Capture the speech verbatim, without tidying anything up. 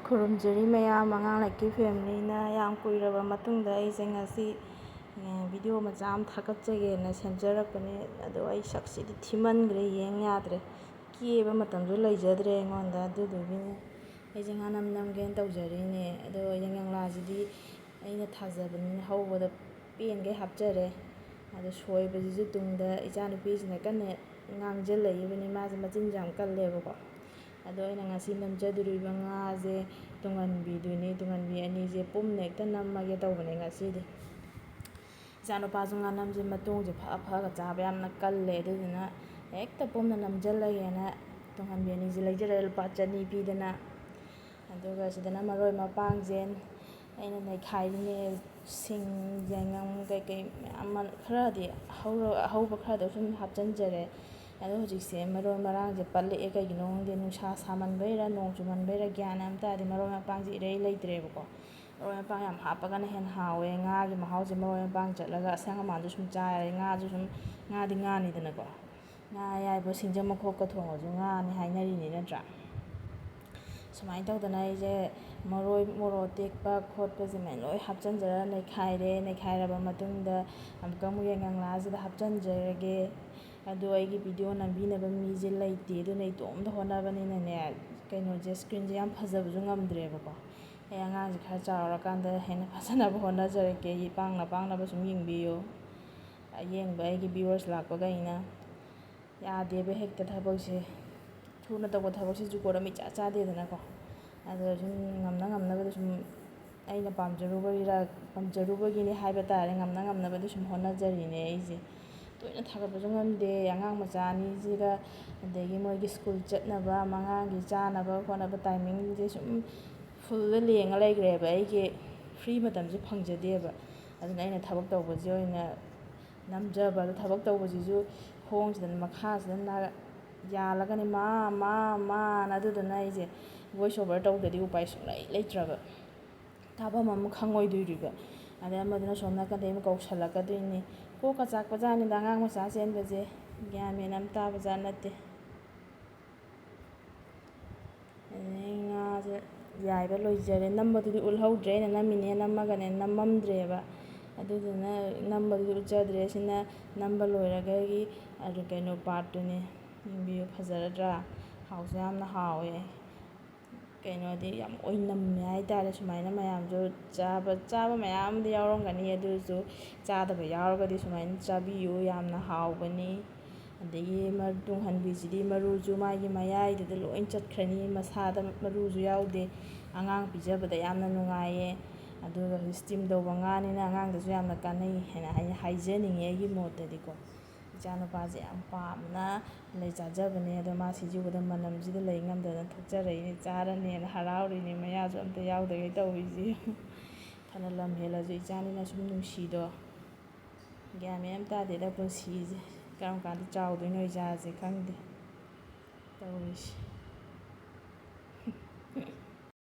ꯈꯨꯔꯨꯝꯖꯔꯤ ꯃꯌꯥꯝ, ꯑꯉꯥꯡ ꯂꯥꯏꯔꯤꯛꯀꯤ ꯐꯦꯃꯤꯂꯤꯅ꯫ ꯌꯥꯝ ꯀꯨꯏꯔꯕ ꯃꯇꯨꯡꯗ ꯑꯩꯁꯦ ꯉꯁꯤ, ꯑꯦ, ꯚꯤꯗꯤꯑꯣ ꯃꯆꯥ ꯑꯃ ꯊꯥꯒꯠꯆꯒꯦꯅ ꯁꯦꯝꯖꯔꯛꯄꯅꯦ꯫ ꯑꯗꯣ ꯑꯩ ꯁꯛꯁꯤꯗꯤ ꯊꯤꯃꯟꯈ꯭ꯔꯦ, ꯌꯦꯡ ꯌꯥꯗ꯭ꯔꯦ꯫ ꯀꯦꯕ ꯃꯇꯝꯁꯨ ꯂꯩꯖꯗ꯭ꯔꯦ ꯑꯩꯉꯣꯟꯗ, ꯑꯗꯨꯗꯨꯒꯤꯅꯦ꯫ ꯑꯩꯁꯦ ꯉꯥ ꯅꯝ ꯅꯝꯒꯦꯅ ꯇꯧꯖꯔꯤꯅꯦ꯫ ꯑꯗꯣ ꯌꯥꯏꯉꯪꯂꯥꯁꯤꯗꯤ ꯑꯩꯅ ꯊꯥꯖꯕꯅꯤꯅ ꯍꯧꯕꯗ ꯄꯦꯟꯈꯩ ꯍꯥꯞꯆꯔꯦ꯫ ꯑꯗꯣ ꯁꯣꯏꯕꯁꯤꯁꯨ ꯇꯨꯡꯗ ꯏꯆꯥꯅꯨꯄꯤꯁꯤꯅ ꯀꯟꯅ ꯉꯥꯡꯁꯤꯜꯂꯛꯏꯕꯅꯤ, ꯃꯥꯁꯦ ꯃꯆꯤꯟꯁꯨ ꯌꯥꯝ ꯀꯜꯂꯦꯕꯀꯣ꯫ ꯑꯗꯣ ꯑꯩꯅ ꯉꯁꯤ ꯅꯝꯖꯗꯣꯔꯤꯕ ꯉꯥꯁꯦ ꯇꯨꯡꯍꯟꯕꯤꯗꯨꯅꯤ꯫ ꯇꯨꯡꯍꯟꯕꯤ ꯑꯅꯤꯁꯦ ꯄꯨꯝꯅ ꯍꯦꯛꯇ ꯅꯝꯃꯒꯦ ꯇꯧꯕꯅꯦ ꯉꯁꯤꯗꯤ꯫ ꯏꯆꯥꯅꯨꯄꯥꯁꯨ ꯉꯥꯅꯝꯁꯦ ꯃꯇꯣꯡꯁꯦ ꯐ ꯐꯒ ꯆꯥꯕ ꯌꯥꯝꯅ ꯀꯜꯂꯦ, ꯑꯗꯨꯗꯨꯅ ꯍꯦꯛꯇ ꯄꯨꯝꯅ ꯅꯝꯁꯤꯜꯂꯒꯦꯅ ꯇꯨꯡꯍꯟꯕꯤ ꯑꯅꯤꯁꯦ ꯂꯩꯖꯔꯦ, ꯂꯨꯄꯥ ꯆꯅꯤ ꯄꯤꯗꯅ꯫ ꯑꯗꯨꯒ ꯁꯤꯗꯅ ꯃꯔꯣꯏ ꯃꯄꯥꯡꯁꯦ ꯑꯩꯅ ꯅꯩꯈꯥꯏꯔꯤꯅꯦ꯫ ꯁꯤꯡ, ꯌꯥꯏꯉꯪ, ꯀꯩꯀꯩ ꯃꯌꯥꯝ ꯑꯃ, ꯈꯔꯗꯤ ꯍꯧꯔ-, ꯑꯍꯧꯕ ꯈꯔꯗꯣ ꯁꯨꯝ ꯍꯥꯞꯆꯤꯟꯖꯔꯦ꯫ ꯑꯗꯣ ꯍꯧꯖꯤꯛꯁꯦ ꯃꯔꯣꯏ ꯃꯔꯥꯡꯁꯦ ꯄꯠꯂꯛꯑꯦ꯫ ꯀꯩꯒꯤꯅꯣ ꯈꯪꯗꯦ, ꯅꯨꯡꯁꯥ ꯁꯥꯃꯟꯕꯩꯔꯥ ꯅꯣꯡ ꯆꯨꯃꯟꯕꯩꯔꯥ ꯒ꯭ꯌꯥꯟ ꯑꯃ ꯇꯥꯗꯦ, ꯃꯔꯣꯏ ꯃꯄꯥꯡꯁꯦ ꯏꯔꯩ ꯂꯩꯇ꯭ꯔꯦꯕꯀꯣ꯫ ꯃꯔꯣꯏ ꯃꯄꯥꯡ ꯌꯥꯝ ꯍꯥꯞꯄꯒꯅ ꯍꯦꯟꯅ ꯍꯥꯎꯋꯦ꯫ ꯉꯥꯒꯤ ꯃꯍꯥꯎꯁꯦ ꯃꯔꯣꯏ ꯃꯄꯥꯡ ꯆꯠꯂꯒ ꯑꯁꯪ ꯑꯃꯥꯟꯁꯨ ꯁꯨꯝ ꯆꯥꯔꯦ꯫ ꯉꯥꯁꯨ ꯁꯨꯝ, ꯉꯥꯗꯤ ꯉꯥꯅꯤꯗꯅꯀꯣ꯫ ꯉꯥ ꯑꯌꯥꯏꯕ ꯁꯤꯡꯖꯪ ꯃꯈꯣꯛꯀ ꯊꯣꯡꯉꯁꯨ ꯉꯥꯅꯤ ꯍꯥꯏꯅꯔꯤꯅꯤ ꯅꯠꯇ꯭ꯔꯥ? ꯁꯨꯃꯥꯏꯅ ꯇꯧꯗꯅ ꯑꯩꯁꯦ ꯃꯔꯣꯏ, ꯃꯣꯔꯣꯛ ꯑꯇꯦꯛꯄ ꯈꯣꯠꯄꯁꯦ ꯃꯌꯥꯝ ꯂꯣꯏ ꯍꯥꯞꯆꯤꯟꯖꯔ ꯅꯩꯈꯥꯏꯔꯦ꯫ ꯅꯩꯈꯥꯏꯔꯕ ꯃꯇꯨꯡꯗ ꯑꯃꯨꯛꯀ ꯑꯃꯨꯛ ꯌꯥꯏꯉꯪꯂꯥꯁꯤꯗ ꯍꯥꯞꯆꯤꯟꯖꯔꯒꯦ꯫ ꯑꯗꯣ ꯑꯩꯒꯤ ꯚꯤꯗꯤꯑꯣ ꯅꯝꯕꯤꯅꯕ ꯃꯤꯁꯦ ꯂꯩꯇꯦ, ꯑꯗꯨꯅ ꯏꯇꯣꯝꯇ ꯍꯣꯠꯅꯕꯅꯤꯅꯅꯦ, ꯀꯩꯅꯣꯁꯦ, ꯁ꯭ꯀ꯭ꯔꯤꯟꯁꯦ ꯌꯥꯝ ꯐꯖꯕꯁꯨ ꯉꯝꯗ꯭ꯔꯦꯕꯀꯣ꯫ ꯑꯩ ꯑꯉꯥꯡꯁꯦ ꯈꯔ ꯆꯥꯎꯔꯀꯥꯟꯗ ꯍꯦꯟꯅ ꯐꯖꯅꯕ ꯍꯣꯠꯅꯖꯔꯛꯀꯦ꯫ ꯑꯩ ꯄꯥꯡꯅ ꯄꯥꯡꯅꯕ ꯁꯨꯝ ꯌꯦꯡꯕꯤꯌꯨ, ꯑꯌꯦꯡꯕ ꯑꯩꯒꯤ viewers ꯂꯥꯛꯄꯈꯩꯅ꯫ ꯌꯥꯗꯦꯕ ꯍꯦꯛꯇ ꯊꯕꯛꯁꯦ꯫ ꯊꯨꯅ ꯇꯧꯕ ꯊꯕꯛꯁꯦ ꯖꯨꯒꯣꯠ ꯑꯃ ꯏꯆꯥ ꯆꯥꯗꯦꯗꯅꯀꯣ꯫ ꯑꯗꯨꯗ ꯁꯨꯝ ꯉꯝꯅ ꯉꯝꯅꯕꯗ ꯁꯨꯝ ꯑꯩꯅ ꯄꯥꯝꯖꯔꯨꯕꯒꯤꯔ, ꯄꯥꯝꯖꯔꯨꯕꯒꯤꯅꯤ ꯍꯥꯏꯕ ꯇꯥꯔꯦ, ꯉꯝꯅ ꯉꯝꯅꯕꯗꯤ ꯁꯨꯝ ꯍꯣꯠꯅꯖꯔꯤꯅꯦ ꯑꯩꯁꯦ꯫ ꯇꯣꯏꯅ ꯊꯥꯒꯠꯄꯁꯨ ꯉꯝꯗꯦ꯫ ꯑꯉꯥꯡ ꯃꯆꯥ ꯑꯅꯤꯁꯤꯒ, ꯑꯗꯒꯤ ꯃꯣꯏꯒꯤ ꯁ꯭ꯀꯨꯜ ꯆꯠꯅꯕ, ꯑꯉꯥꯡꯒꯤ ꯆꯥꯅꯕ ꯈꯣꯠꯅꯕ timingꯁꯦ ꯁꯨꯝ fullꯗ ꯂꯦꯡꯉ ꯂꯩꯈ꯭ꯔꯦꯕ꯫ ꯑꯩꯒꯤ free ꯃꯇꯝꯁꯦ ꯐꯪꯖꯗꯦꯕ꯫ ꯑꯗꯨꯅ ꯑꯩꯅ ꯊꯕꯛ ꯇꯧꯕꯁꯦ ꯑꯣꯏꯅ ꯅꯝꯖꯕ꯫ ꯑꯗꯣ ꯊꯕꯛ ꯇꯧꯕꯁꯤꯁꯨ ꯈꯣꯡꯁꯤꯗ, ꯃꯈꯥꯁꯤꯗ ꯅꯥ-, ꯌꯥꯜꯂꯒꯅꯤ ꯃꯥ, ꯃꯥ, ꯃꯥꯅ꯫ ꯑꯗꯨꯗꯨꯅ ꯑꯩꯁꯦ voice over ꯇꯧꯗ꯭ꯔꯗꯤ ꯎꯄꯥꯏ ꯁꯨꯡꯂꯩ ꯂꯩꯇ꯭ꯔꯕ꯫ ꯇꯥꯐꯝ ꯑꯃ ꯈꯪꯉꯣꯏꯗꯣꯔꯤꯕ꯫ ꯑꯗꯩ ꯑꯃꯗꯨꯅ ꯁꯣꯝ ꯅꯥꯀꯟꯗꯩ ꯑꯃꯨꯛ ꯀꯧꯁꯜꯂꯛꯀꯗꯣꯏꯅꯤ꯫ ꯀꯣꯛꯀ ꯆꯥꯛꯄꯖꯥꯠꯅꯤꯗ ꯑꯉꯥꯡ ꯃꯆꯥ ꯆꯦꯟꯕꯁꯦ꯫ ꯒ꯭ꯌꯥꯟ ꯃꯦꯟ ꯑꯃ ꯇꯥꯕꯖꯥꯠ ꯅꯠꯇꯦ꯫ ꯑꯗꯩ ꯉꯥꯁꯦ ꯌꯥꯏꯕ ꯂꯣꯏꯖꯔꯦ꯫ ꯅꯝꯕꯗꯨꯗꯤ ꯎꯠꯍꯧꯗ꯭ꯔꯦ, ꯑꯩꯅ ꯅꯝꯃꯤꯅꯦ ꯅꯝꯃꯒꯅꯦ ꯅꯝꯃꯝꯗ꯭ꯔꯦꯕ꯫ ꯑꯗꯨꯗꯨꯅ ꯅꯝꯕꯗꯨꯗꯤ ꯎꯠꯆꯗ꯭ꯔꯦ꯫ ꯁꯤꯅ ꯅꯝꯕ ꯂꯣꯏꯔꯒꯒꯤ, ꯑꯗꯨ, ꯀꯩꯅꯣ, part ꯇꯨꯅꯦ꯫ ꯌꯦꯡꯕꯤꯌꯨ, ꯐꯖꯔꯗ꯭ꯔꯥ? ꯍꯥꯎꯁꯨ ꯌꯥꯝꯅ ꯍꯥꯎꯋꯦ꯫ ꯀꯩꯅꯣꯗꯤ ꯌꯥꯝ ꯑꯣꯏꯅꯝꯃꯦ ꯍꯥꯏꯇꯥꯔꯦ꯫ ꯁꯨꯃꯥꯏꯅ ꯃꯌꯥꯝꯁꯨ ꯆꯥꯕ, ꯆꯥꯕ ꯃꯌꯥꯝ ꯑꯃꯗꯤ ꯌꯥꯎꯔꯝꯒꯅꯤ, ꯑꯗꯨꯁꯨ ꯆꯥꯗꯕ ꯌꯥꯎꯔꯒꯗꯤ ꯁꯨꯃꯥꯏꯅ ꯆꯥꯕꯤꯌꯨ, ꯌꯥꯝꯅ ꯍꯥꯎꯕꯅꯤ꯫ ꯑꯗꯒꯤ ꯃ-, ꯇꯨꯡꯍꯟꯕꯤꯁꯤꯗꯤ ꯃꯔꯨꯁꯨ ꯃꯥꯒꯤ ꯃꯌꯥꯏꯗꯨꯗ ꯂꯣꯏ ꯆꯠꯈ꯭ꯔꯅꯤ, ꯃꯁꯥꯗ ꯃꯔꯨꯁꯨ ꯌꯥꯎꯗꯦ꯫ ꯑꯉꯥꯡ ꯄꯤꯖꯕꯗ ꯌꯥꯝꯅ ꯅꯨꯡꯉꯥꯏꯌꯦ꯫ ꯑꯗꯨꯒ steam ꯇꯧꯕ ꯉꯥꯅꯤꯅ ꯑꯉꯥꯡꯗꯁꯨ ꯌꯥꯝꯅ ꯀꯥꯟꯅꯩ ꯍꯥꯏꯅ ꯍꯥꯏ-, ꯍꯥꯏꯖꯅꯤꯡꯉꯦ ꯑꯩꯒꯤ ꯃꯣꯠꯇꯗꯤꯀꯣ꯫ ꯏꯆꯥꯅꯨꯄꯥꯁꯦ ꯌꯥꯝ ꯄꯥꯝꯅ ꯂꯩ ꯆꯥꯖꯕꯅꯦ꯫ ꯑꯗꯣ ꯃꯥ ꯁꯤꯖꯨꯕꯗ ꯃꯅꯝꯁꯤꯗ ꯂꯩ ꯉꯝꯗꯅ ꯊꯣꯛꯆꯔꯛꯏꯅꯦ, ꯆꯥꯔꯅꯦꯅ ꯍꯔꯥꯎꯔꯤꯅꯦ, ꯃꯌꯥꯁꯨ ꯑꯝꯇ ꯌꯥꯎꯗꯈꯩ ꯇꯧꯔꯤꯁꯦ꯫ ꯐꯅ ꯂꯝ ꯍꯦꯜꯂꯁꯨ ꯏꯆꯥꯅꯤꯅ ꯁꯨꯝ ꯅꯨꯡꯁꯤꯗꯣ꯫ ꯒ꯭ꯌꯥꯟ ꯃꯦꯟ ꯑꯃ ꯇꯥꯗꯦꯗ ꯄꯨꯟꯁꯤꯁꯦ꯫ ꯀꯔꯝ ꯀꯥꯟꯗ ꯆꯥꯎꯗꯣꯏꯅꯣ ꯏꯆꯥꯁꯦ ꯈꯪꯗꯦ ꯇꯧꯔꯤꯁꯦ꯫